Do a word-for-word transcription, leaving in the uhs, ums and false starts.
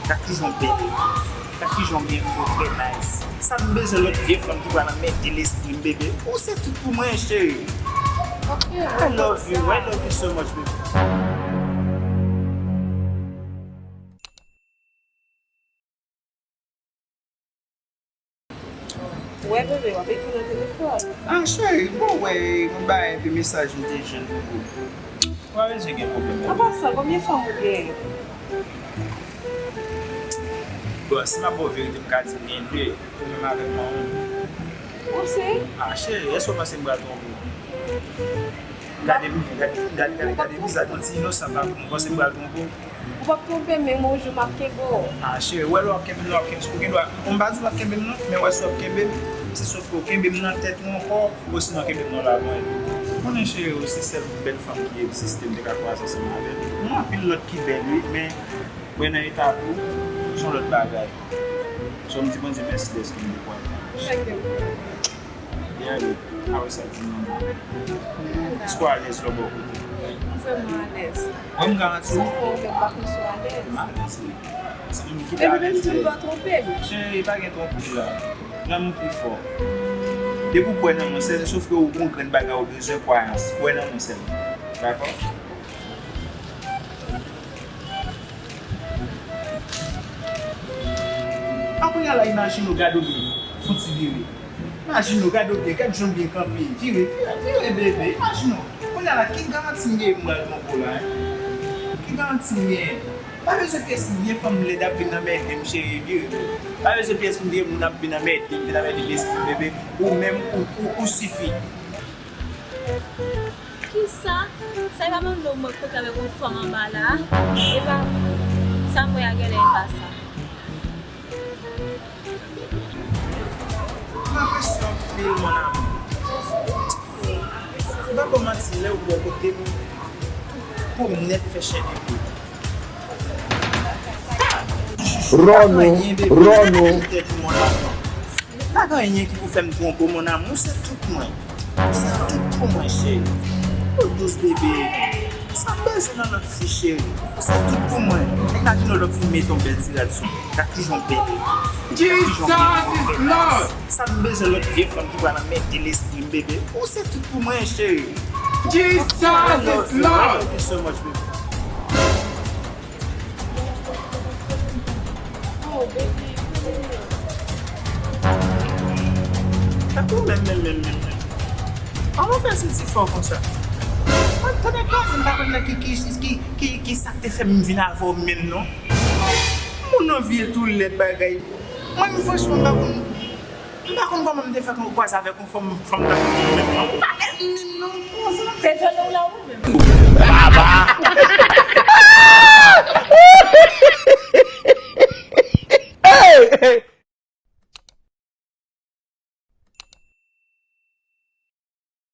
Gad kijan w bèl. Gad kijan w gen fo, trè nice. Sa m bezwen lòt vye fanm ki pral anmède lespri m, bebe. Ou se tout pou mwen, cheri. Ok, I love you, I love you so much, baby. Wè, bebe, w ap ekri nan telefòn. Ah, cheri, bon, wè, mwen bay enpe mesaj m te jwenn pou ou. Ou pa bezwen gen pwoblèm. An pasan, konbyen fanm ou genyen? Bon, si m ap ba w verite, m ka di m gen de, ou menm avèk manman m. Ou se? Ah, cheri, èske w panse m pral twonpe w? Gade m byen, gade, gade, gade, gade vizaj mwen, ti inosan pa pou mwen, panse m pral twonpe w. Ou p ap twonpe m, men yon jou m ap kenbe w. Ah, cheri, ou wè lè w ap kenbe m nan, w ap kenbe, ou gen dwa, m pa di w ap kenbe m non, men wè si w ap kenbe m, se swa w kenbe m nan tèt ou ankò, osinon kenbe m nan labwen. Ou konnen, cheri, ou se sèl bèl fanm ki egziste m te ka kwaze ansanm avè l. Gen anpil lòt ki bèl, wi, men wè nan eta pou, se yon lòt bagay. So, m di Bondye mèsi dèske m te kwaze. Chak jou. Yeah, baby. Apre sa, di m non. Èske w alèz lè w bò kote? M vrèman alèz. Mwen, m garanti w. Sa fè w menm pa konn si w alèz. M alèz, wi. Se mwen ki pa alèz, men. Epi, menm si w pa twonpe m. Cheri, pa gen twonpe la. Lanmou pi fò. Depi w kwè nan mwen, sèl, sof ke w gon grenn bagay ou bezwen, kwayans. Kwè nan mwen sèlman. Dakò? Apre a la, imajine w gade w byen, fon ti vire. Imajine w gade w byen, gad jan w byen kanpe. Vire, vire, vire, bebe. Imajine w. Kounye a la, ki garanti m gen m pral twonpe w la, en? Ki garanti m gen? Pa bezwen pyès vye fanm lèd ap vin anmède m, cheri, vire. Pa bezwen pyès vye moun ap vin anmède m, vin anmède m, lespri m, bebe. Ou menm, ou, ou, ou sifi. Kisa? Sa e pa manno mwen k pote avèk yon fanm anba la a? E pa vre. Sa m wè a genlè e pa sa. M apresye w anpil, mon amour. M pa ba w manti, lè w bò kote m, po m nèt fè chè de poul. Ròno, Ròno. Pa gen anyen ki pou fè m twonpe w, mon amour, se tout mwen. Se tout pou mwen, cheri. Ou dous, bebe. Sa m bezwen nan lòt fi, cheri. Se tout pou mwen. Imajine w lè w fin mete yon bèl ti rad sou mwen. Gad kijan w bèl. Gad kijan w bèl. Sa m bezwen lòt vye fanm ki pral anmède lespri m, bebe. Ou se tout pou mwen, cheri. I love you. I love you so much, baby. Tankou menm, menm, menm, menm, menm. Kòman w fè santi fò konsa? Mwen tande kraze, m pa konn nan ki, ki, ki, ki, ki sa k te fè m vin avè w menm non. Moun nan vye tou lèd bagay. Mwen menm franchman m pa konn, m pa konn kòman m te fè kwaze avèk yon fanm, fanm nan menm non. M pa lèd menm non. Se jwenn ou la ou menm. Baba! Hey!